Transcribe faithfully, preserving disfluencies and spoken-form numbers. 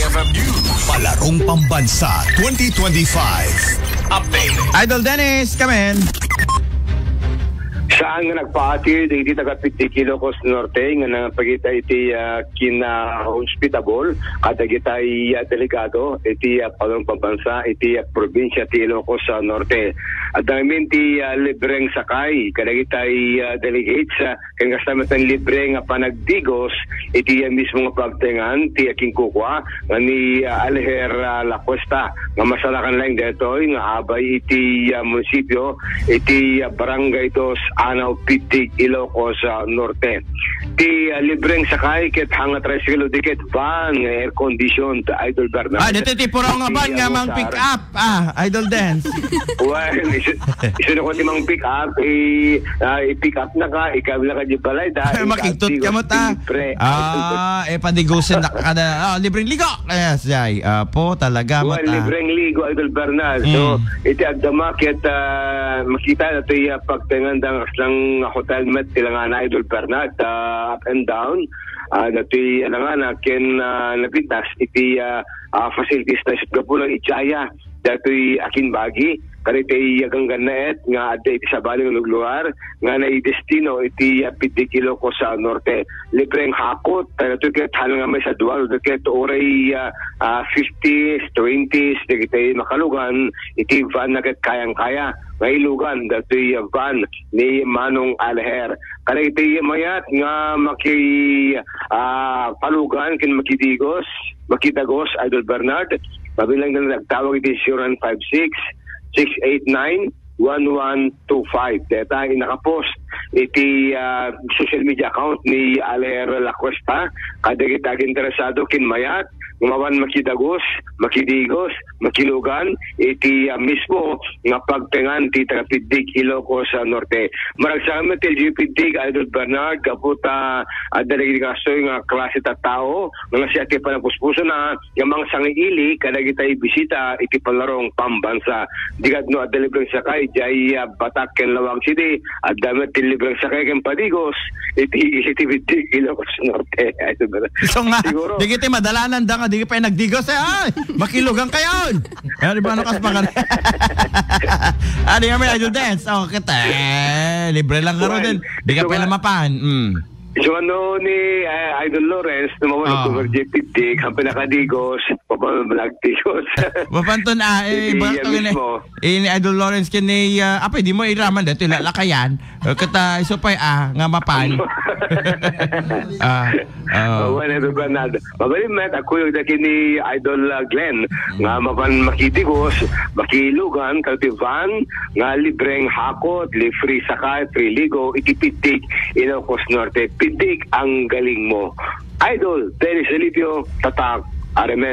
Palarong Pambansa twenty twenty-five update. Idol Dennis, come in. Saan nga nagpaatid iti taga-Piddig Ilocos Norte nga nangipakita iti, ah, kina-hospitable kadagitay, ah, delegado iti, ah, Palarong Pambansa iti, ah, probinsia ti Ilocos, ah, Norte. Adda ngamin ti, ah, libreng sakay kadagitay, ah, delegates, ah, ken kasta met ti libre nga panagdigos iti, ah, mismo nga pagtaengan ti, ah, kinkukua nga ni, ah, Alher, ah, Lacuesta nga masarakan laeng daytoy nga abay iti, ah, munisipio iti, ah, Barangay Dos, Anao, Piddig, Ilocos, ah, Norte. Ti, ah, libreng sakay ket hanga tricycle o di ket van nga air conditioned, Idol Bernard. Ah, dito ti puro nga van nga mang pick up. Ah, Idol Dance. Well, isu-, isuno ko ti mang pick up, i-, ah, i-pick up na ka, ikaw na ka di balay, da, Makigtot ka mo ta. Libre. Ah, eh, padigusin na ka na. Ah, libreng ligo. Yes, jay. Ah, po, talaga mo Well, ta. Libreng ligo, Idol Bernard. So, Mm. iti agdama ket, ah, makita na ti, ah, pagtaengan da nga kasla nga hotel met ti langana, Idol Bernard, ah, up and down. Ah, dati langana ken, ah, napintas iti, ah, ah, facilities na isut gapu na ijaya. Datoy akin bagi, kadagiti ganggannaet nga adda iti sabali nga luglugar nga naidestino iti, ah, Piddig Ilocos Norte. Libreng hakot, datoy ket haan nga maisaduan, ket uray, ah, ah, fifties, twenties, dagiti makalugan, iti van na ket kayang-kaya nga ilugan, datoy van ni Manong Alher. Kadagiti mayat nga maki-, ah, palugan ken makidigos, makidagos, Idol Bernard, mabilang na nagtawag iti zero nine five six, six eight nine, one one two five. Deta, inakapost iti, ah, social media account ni Alher Lacuesta. Kadagiti aginteresado ken mayat, nga mapan makidagos, makidigos, makilugan, iti, ah, mismo nga pagtaengan ti taga-Piddig, Ilocos, ah, Norte. Maragsakan met ti L G U Piddig, Idol Bernard, gapu ta adda dagiti kastoy nga klase ta tao nga nasia ti panagpuspusona nga mangsangiili kadagiti bisita iti Palarong Pambansa. Di ket no adda libreng sakay, jay, ah, Batac ken Laoag City, adda met ti libreng sakay ken padigos iti, iti Piddig, Ilocos Norte. Ay, siguro. So nga, siguro. Dagiti madalanan da nga, di pay nagdigos, eh, ay, makilugan kayo. Ay, di ba, ano, kas pa ka-, ah, di kami, Idol Dance. Oh, kita, eh, libre lang nga Well, ron din. Di ka so pala nga, mapan. Mm. So, ano ni, eh, Idol Lawrence, na mawala Ah. ko, J P Dick, ang pinakadigos, papamalagtigos. Mapanton, ah, eh, Iti bakit yan ang ini-, mismo. ini Idol Lawrence kini, ah, apay, di mo iraman dito, ilalakayan. Eh, kata, iso pa'y, ah, nga mapan. Ah, oh. Oh, wala, Idol Bernardo. Mabalin met, ako yung daki ni Idol, ah, Glenn, nga mapan makidigos, makilugan, kalti van, nga libreng hakot, li-, free sakay, free ligo, iti Piddig, Ilocos Norte. Piddig ang galing mo. Idol, Dennis Alipio, Tatak, Aremen.